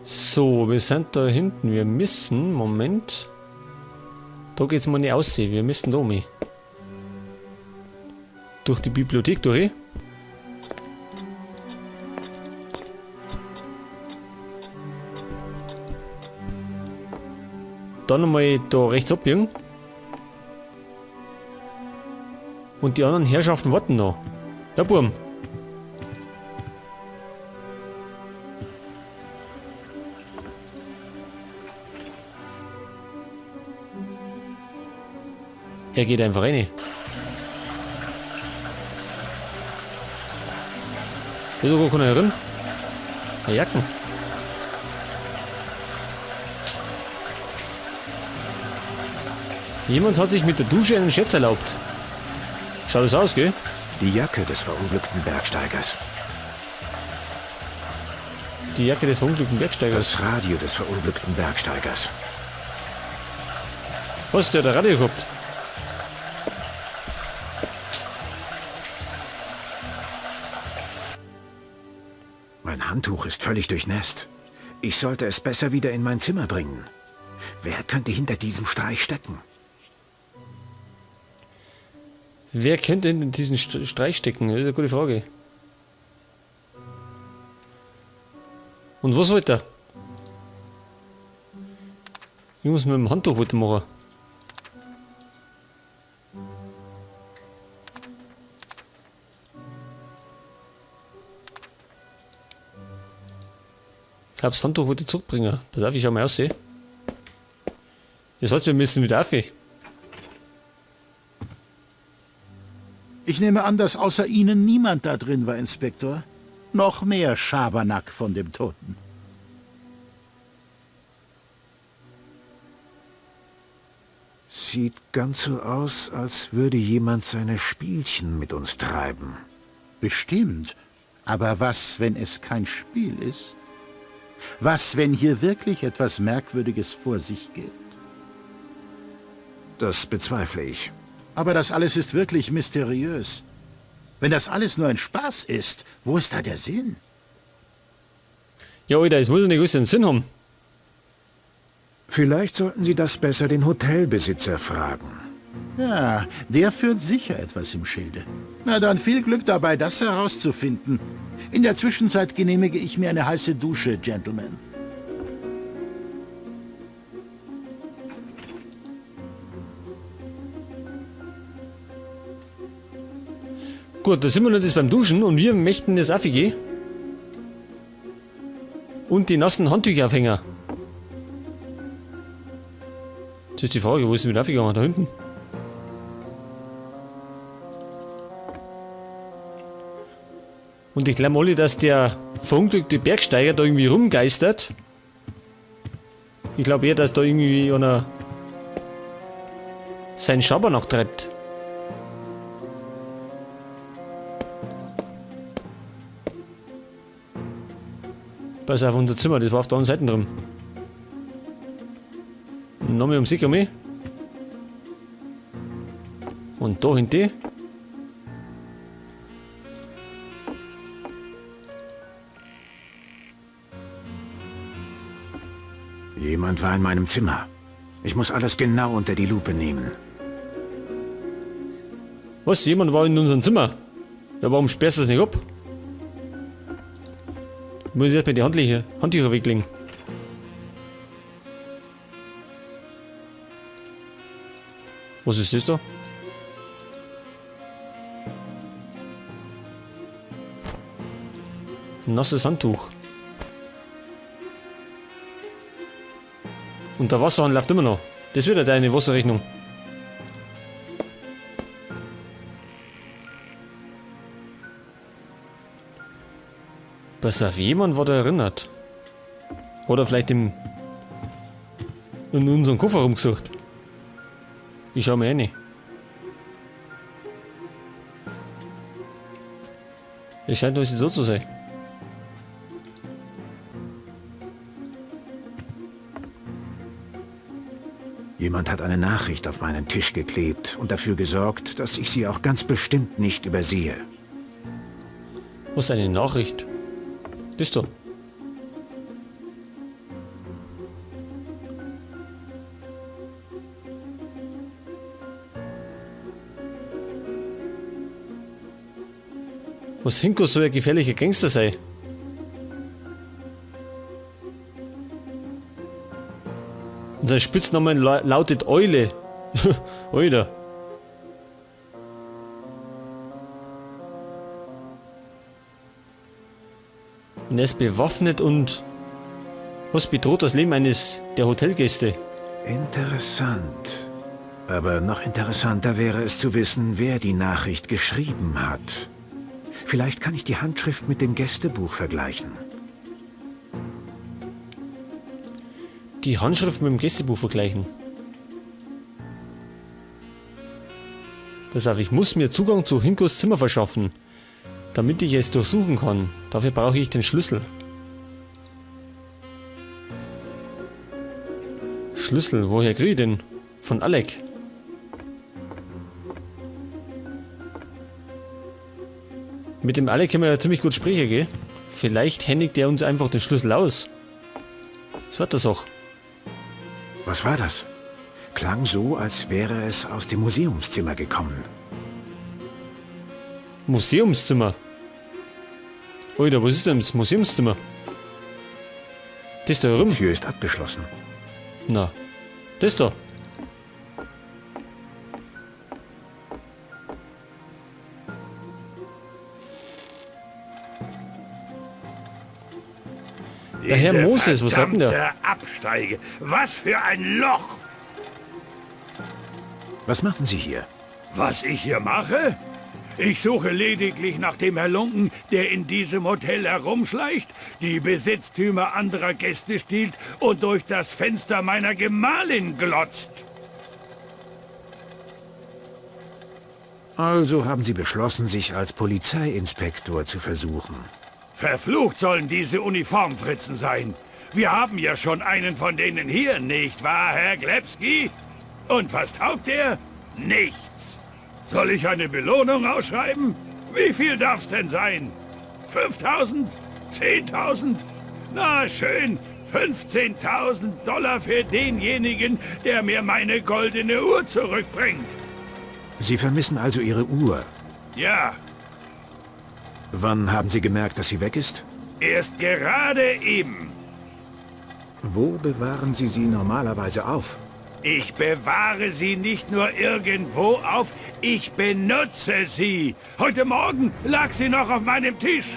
So, wir sind da hinten. Wir müssen, Moment. Da geht's mal nicht aus. Wir müssen da um. Durch die Bibliothek durch. Dann nochmal da rechts abbiegen. Und die anderen Herrschaften warten noch. Ja, Burm. Er geht einfach rein. Ist doch gar keiner drin. Eine Jacken. Jemand hat sich mit der Dusche einen Scherz erlaubt. Schaut es aus, gell? Die Jacke des verunglückten Bergsteigers. Die Jacke des verunglückten Bergsteigers. Das Radio des verunglückten Bergsteigers. Was, der hat ein Radio gehabt? Mein Handtuch ist völlig durchnässt. Ich sollte es besser wieder in mein Zimmer bringen. Wer könnte hinter diesem Streich stecken? Wer könnte hinter diesen Streich stecken? Das ist eine gute Frage. Und was wollte er? Ich muss mit dem Handtuch weitermachen. Ich glaub, das Handtuch wollte ich zurückbringen. Pass auf, ich schau mal aus. Das heißt, wir müssen wieder auf. Ich nehme an, dass außer Ihnen niemand da drin war, Inspektor. Noch mehr Schabernack von dem Toten. Sieht ganz so aus, als würde jemand seine Spielchen mit uns treiben. Bestimmt. Aber was, wenn es kein Spiel ist? Was, wenn hier wirklich etwas Merkwürdiges vor sich geht? Das bezweifle ich. Aber das alles ist wirklich mysteriös. Wenn das alles nur ein Spaß ist, wo ist da der Sinn? Ja, Alter, es muss ja nicht alles einen Sinn haben. Vielleicht sollten Sie das besser den Hotelbesitzer fragen. Ja, der führt sicher etwas im Schilde. Na dann, viel Glück dabei, das herauszufinden. In der Zwischenzeit genehmige ich mir eine heiße Dusche, Gentlemen. Gut, da sind wir noch jetzt beim Duschen und wir möchten jetzt auf gehen. Und die nassen Handtücher aufhängen. Das ist die Frage, wo ist denn wieder aufgegangen? Da hinten? Und ich glaube alle, dass der verunglückte Bergsteiger da irgendwie rumgeistert. Ich glaube eher, dass da irgendwie einer seinen Schabernack treibt. Pass auf, unser Zimmer, das war auf der anderen Seite drin. Nochmal um sich herum. Und da hinten. Jemand war in meinem Zimmer. Ich muss alles genau unter die Lupe nehmen. Was? Jemand war in unserem Zimmer? Ja, warum sperrst du das nicht ab? Muss ich erstmal die Handtücher weglegen. Was ist das da? Ein nasses Handtuch. Und der Wasserhahn läuft immer noch. Das wird ja deine Wasserrechnung. Pass auf, jemand wurde erinnert. Oder vielleicht in unserem Koffer rumgesucht. Ich schau mir rein. Es scheint alles so zu sein. Jemand hat eine Nachricht auf meinen Tisch geklebt und dafür gesorgt, dass ich sie auch ganz bestimmt nicht übersehe. Was ist eine Nachricht? Das da. Was Hinko soll ein gefährlicher Gangster sein. Und sein Spitzname lautet Eule. Alter. Und er ist bewaffnet und was bedroht das Leben eines der Hotelgäste. Interessant. Aber noch interessanter wäre es zu wissen, wer die Nachricht geschrieben hat. Vielleicht kann ich die Handschrift mit dem Gästebuch vergleichen. Die Handschrift mit dem Gästebuch vergleichen. Pass auf, ich muss mir Zugang zu Hinkos Zimmer verschaffen, damit ich es durchsuchen kann. Dafür brauche ich den Schlüssel. Schlüssel, woher krieg ich den? Von Alec. Mit dem Alec können wir ja ziemlich gut sprechen, gell? Vielleicht händigt der uns einfach den Schlüssel aus. Was war das auch? Was war das? Klang so, als wäre es aus dem Museumszimmer gekommen. Museumszimmer? Alter, was ist denn das Museumszimmer? Das da rum. Die Tür ist abgeschlossen. Na, das da. Der Herr Diese Moses, was sagt denn der? verdammte Absteige. Was für ein Loch! Was machen Sie hier? Was ich hier mache? Ich suche lediglich nach dem Halunken, der in diesem Hotel herumschleicht, die Besitztümer anderer Gäste stiehlt und durch das Fenster meiner Gemahlin glotzt. Also haben Sie beschlossen, sich als Polizeiinspektor zu versuchen. Verflucht sollen diese Uniformfritzen sein. Wir haben ja schon einen von denen hier, nicht wahr, Herr Glebski? Und was taugt der? Nichts. Soll ich eine Belohnung ausschreiben? Wie viel darf's denn sein? 5.000? 10.000? Na schön, 15.000 Dollar für denjenigen, der mir meine goldene Uhr zurückbringt. Sie vermissen also Ihre Uhr. Ja. Wann haben Sie gemerkt, dass sie weg ist? Erst gerade eben. Wo bewahren Sie sie normalerweise auf? Ich bewahre sie nicht nur irgendwo auf, ich benutze sie. Heute Morgen lag sie noch auf meinem Tisch.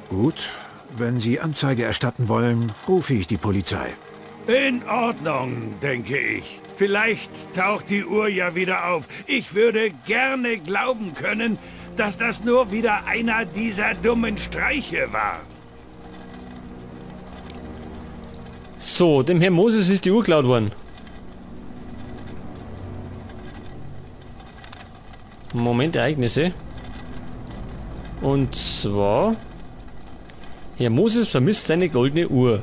Gut, wenn Sie Anzeige erstatten wollen, rufe ich die Polizei. In Ordnung, denke ich. Vielleicht taucht die Uhr ja wieder auf. Ich würde gerne glauben können, dass das nur wieder einer dieser dummen Streiche war. So, dem Herrn Moses ist die Uhr geklaut worden. Moment, Ereignisse. Und zwar... Herr Moses vermisst seine goldene Uhr.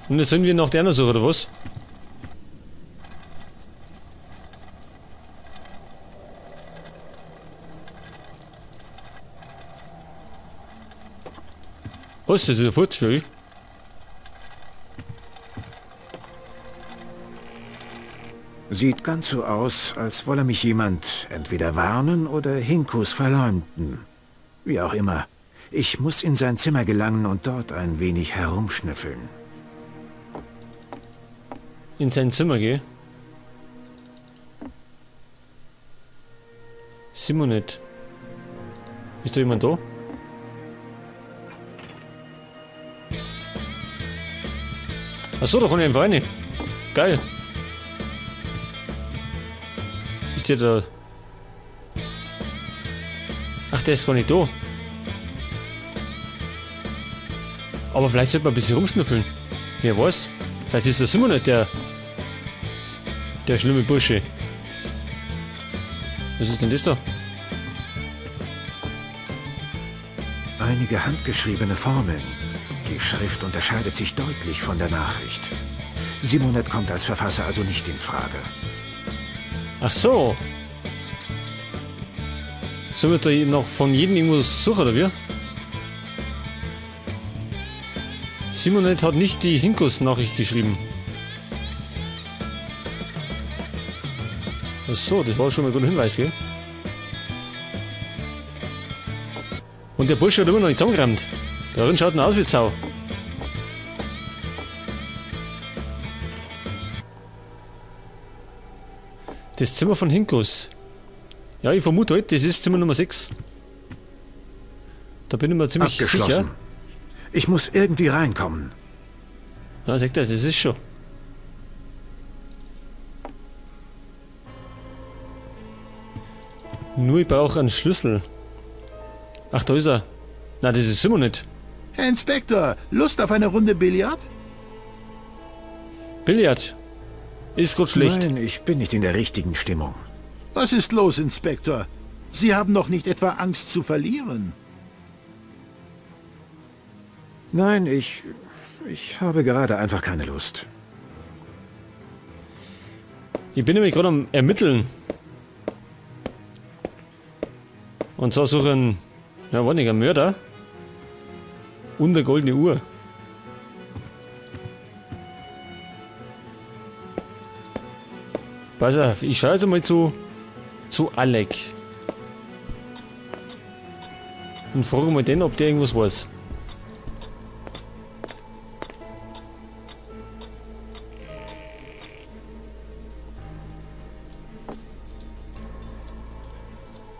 Und jetzt sollen wir nach der anderen suchen, oder was? Was? Das ist ja futsch, ey. Sieht ganz so aus, als wolle mich jemand entweder warnen oder Hinkus verleumden. Wie auch immer. Ich muss in sein Zimmer gelangen und dort ein wenig herumschnüffeln. In sein Zimmer, gell? Simonet. Ist da jemand da? Achso, da kann ich einfach rein. Geil. Ist der da? Ach, der ist gar nicht da. Aber vielleicht sollte man ein bisschen rumschnüffeln. Wer weiß. Vielleicht ist das immer nicht der schlimme Bursche. Was ist denn das da? Einige handgeschriebene Formeln. Die Schrift unterscheidet sich deutlich von der Nachricht. Simonet kommt als Verfasser also nicht in Frage. Ach so. Sollen wir da noch von jedem irgendwas suchen, oder wie? Simonet hat nicht die Hinkus-Nachricht geschrieben. Ach so, das war schon mal ein guter Hinweis, gell? Und der Bursche hat immer noch nicht zusammengerammt. Darin schaut ihn aus wie Sau. Das Zimmer von Hinkus. Ja, ich vermute heute, das ist Zimmer Nummer 6. Da bin ich mir ziemlich Abgeschlossen. sicher. Ich muss irgendwie reinkommen. Ja, sagt er, das ist schon. Nur ich brauche einen Schlüssel. Ach, da ist er. Na, das ist immer nicht. Herr Inspektor, Lust auf eine Runde Billard? Billard. Ist grad schlecht. Nein, ich bin nicht in der richtigen Stimmung. Was ist los, Inspektor? Sie haben doch nicht etwa Angst zu verlieren. Nein, ich habe gerade einfach keine Lust. Ich bin nämlich gerade am Ermitteln. Und zwar suche ich einen, ja, weiß nicht, einen Mörder. Und eine goldene Uhr. Pass auf, ich schaue jetzt einmal zu Alec. Und frage mal den, ob der irgendwas weiß.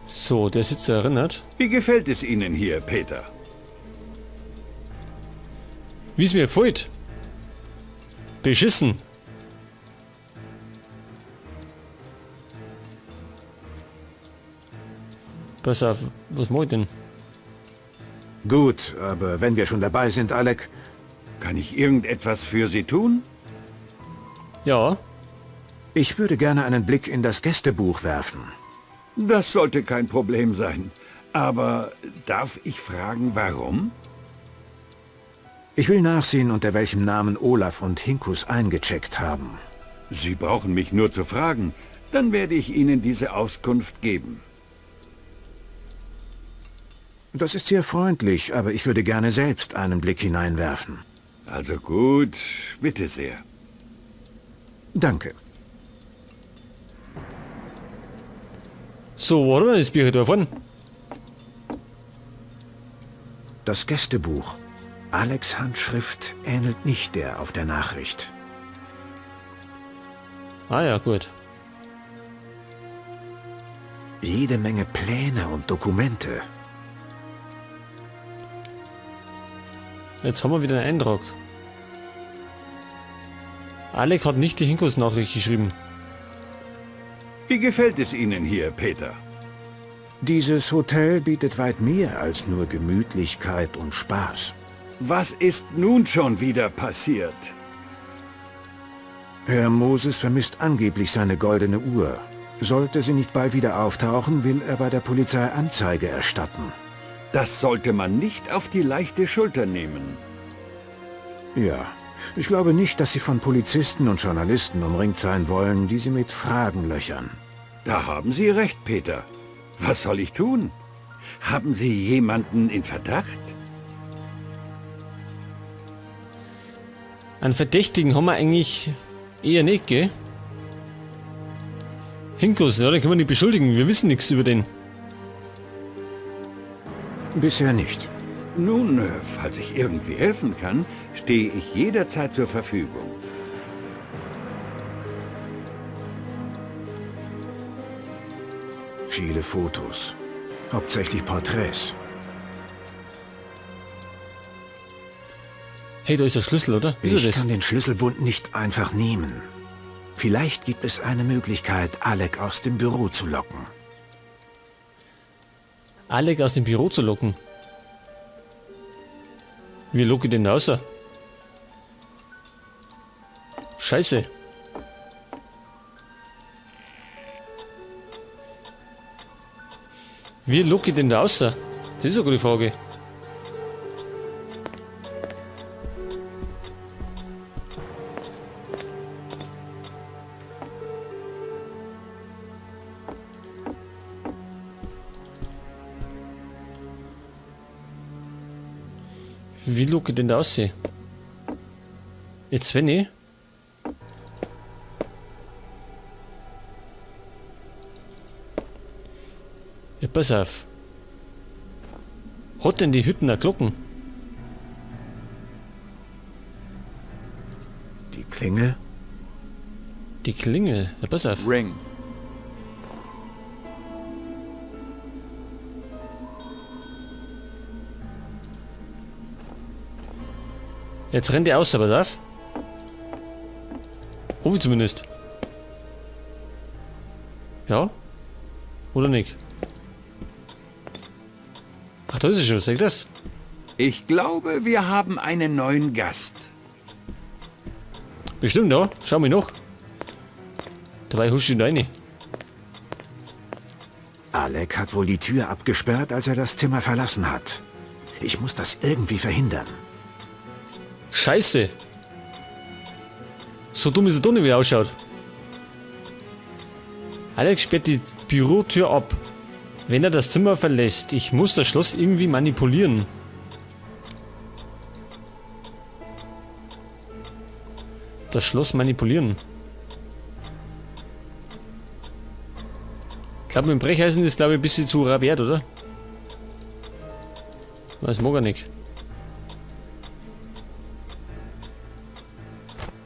So, der sitzt erinnert. Wie gefällt es Ihnen hier, Peter? Wie es mir gefällt. Beschissen. Pass auf, was mach ich denn? Gut, aber wenn wir schon dabei sind, Alec... Kann ich irgendetwas für Sie tun? Ja. Ich würde gerne einen Blick in das Gästebuch werfen. Das sollte kein Problem sein. Aber darf ich fragen, warum? Ich will nachsehen, unter welchem Namen Olaf und Hinkus eingecheckt haben. Sie brauchen mich nur zu fragen. Dann werde ich Ihnen diese Auskunft geben. Das ist sehr freundlich, aber ich würde gerne selbst einen Blick hineinwerfen. Also gut, bitte sehr. Danke. So, wo hat er denn das Bier da vorne? Das Gästebuch. Alex' Handschrift ähnelt nicht der auf der Nachricht. Ah ja, gut. Jede Menge Pläne und Dokumente. Jetzt haben wir wieder einen Eindruck. Alec hat nicht die Hinkus-Nachricht geschrieben. Wie gefällt es Ihnen hier, Peter? Dieses Hotel bietet weit mehr als nur Gemütlichkeit und Spaß. Was ist nun schon wieder passiert? Herr Moses vermisst angeblich seine goldene Uhr. Sollte sie nicht bald wieder auftauchen, will er bei der Polizei Anzeige erstatten. Das sollte man nicht auf die leichte Schulter nehmen. Ja, ich glaube nicht, dass sie von Polizisten und Journalisten umringt sein wollen, die sie mit Fragen löchern. Da haben Sie recht, Peter. Was soll ich tun? Haben Sie jemanden in Verdacht? Einen Verdächtigen haben wir eigentlich eher nicht, gell? Hinkus, ja, den können wir nicht beschuldigen. Wir wissen nichts über den. Bisher nicht. Nun, falls ich irgendwie helfen kann, stehe ich jederzeit zur Verfügung. Viele Fotos. Hauptsächlich Porträts. Hey, da ist der Schlüssel, oder? Ist er Ich das? kann den Schlüsselbund nicht einfach nehmen. Vielleicht gibt es eine Möglichkeit, Alec aus dem Büro zu locken. Alec aus dem Büro zu locken? Wie locke ich den raus? Scheiße. Wie locke ich den da raus? Das ist eine gute Frage. Wie locke ich denn da raus? Jetzt, wenn ich... Ja, pass auf. Hat denn die Hütten auch Glocken? Die Klingel? Die Klingel. Ja, pass auf. Ring. Jetzt rennt er aus, pass auf. Hoffe ich zumindest. Ja? Oder nicht? Ach, da ist es schon, sag das. Ich glaube, wir haben einen neuen Gast. Bestimmt, ja. Schau mal noch. Dabei husch ich da rein. Alec hat wohl die Tür abgesperrt, als er das Zimmer verlassen hat. Ich muss das irgendwie verhindern. Scheiße. So dumm ist er doch nicht, wie er ausschaut. Alex sperrt die Bürotür ab. Wenn er das Zimmer verlässt, ich muss das Schloss irgendwie manipulieren. Das Schloss manipulieren. Ich glaube, mit dem Brecheisen ist, glaube ich, ein bisschen zu rabiat, oder? Das mag er nicht.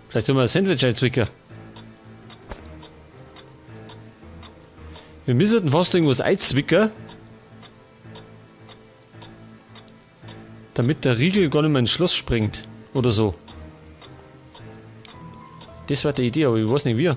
Vielleicht sollen wir ein Sandwich einzwicken. Wir müssen fast irgendwas einzwicken. Damit der Riegel gar nicht mehr ins Schloss springt. Oder so. Das war die Idee, aber ich weiß nicht wie.